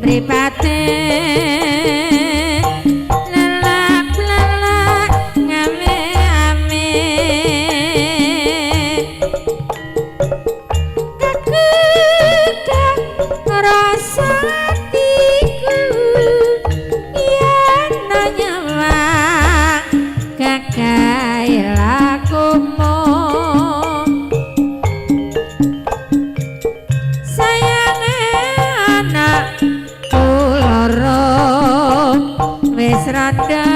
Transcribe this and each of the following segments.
Mripate lelap-lelap ngame-ame. Kekekeh rasa atiku yen nyawang gagahe lakumu. Sayange anakku loro wis rada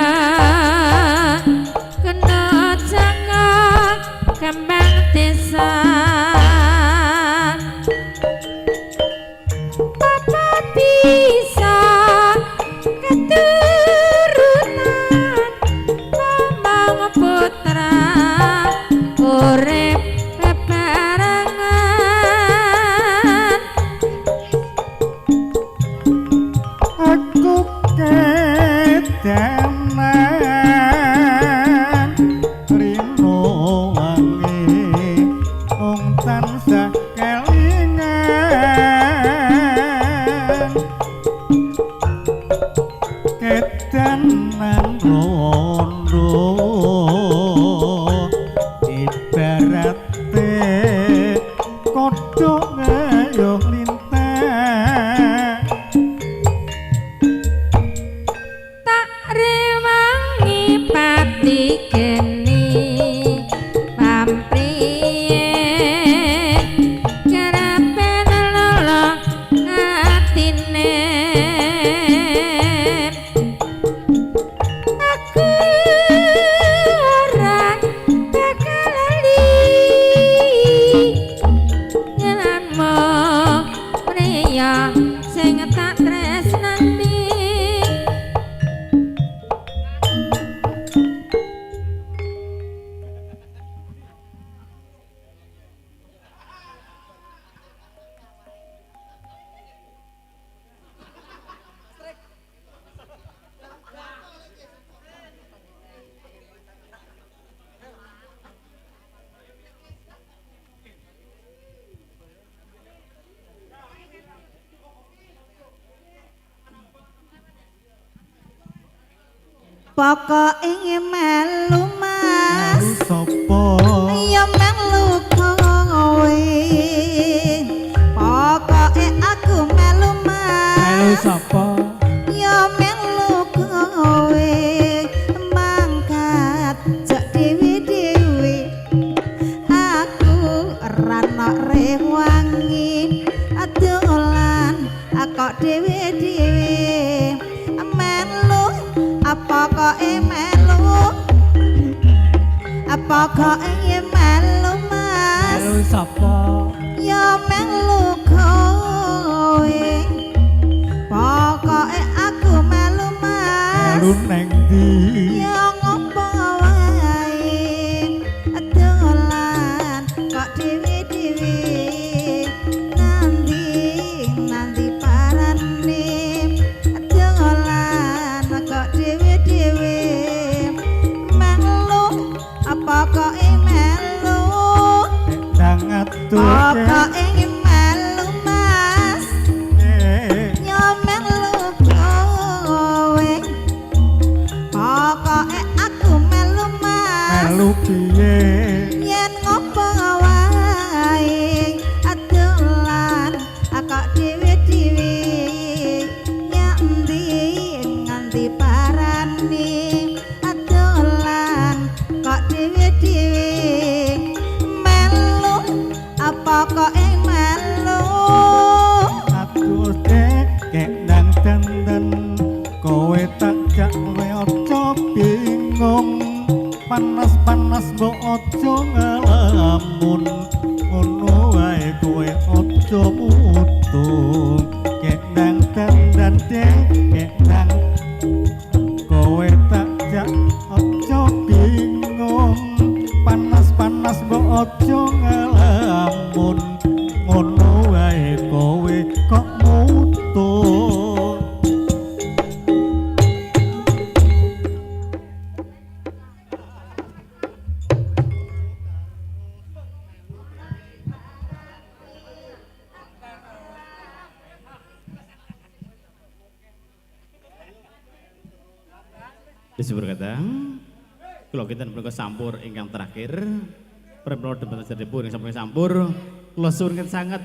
kena cangak kembang desa. Apa bisa keturunan ngomong putra urip bebarengan. Aku kedanan rino wangi mung tansah kelingan. Kedanan rondo ibarate kodhok ngayuh lintang. Tak rewangi pati geni pampriye kerepen lolo atine. Aku ora bakal lali ngelanmu priya sing tak tresnani. Pokoke melu Mas. Melu sapa? Ya melu kowe. Pokoke aku melu Mas. Melu sapa? Ya melu kowe. Mangkat jak dewi-dewi. Aku ora nok rewangi dolan kok dewi-dewi. Melu pokoke melu. Pokoke melu Mas. Melu sapa? Ya melu kowe. Pokoke aku melu Mas. Melu neng ndi? Ya ngopo wae dolan kok dewi-dewi. Nanti nanti parane dolan kok dewi-dewi. Melu pokoke melu. Nang aturke. Pokoke melu Mas. Ya melu kowe. Pokoke aku melu Mas. Melu piye? Yen ngopo wae dolan kok dewi-dewi. Nyanti nganti parane dolan kok dewi-dewi. Melu pokoke melu. Aturke kendang dandan kowe tak jak kowe aja bingung. Panas-panas mbok aja ngelamun. Ngono wae kowe aja mutung. Kendang dandan dek kendang kowe tak jak aja bingung. Panas-panas mbok aja ngelamun. Ngono wae kowe kok mutung. Disebut kata kula kinten punika sampur ingkang terakhir. Premlo demen sedepur ing sampun sampur. Kula suwun sanget.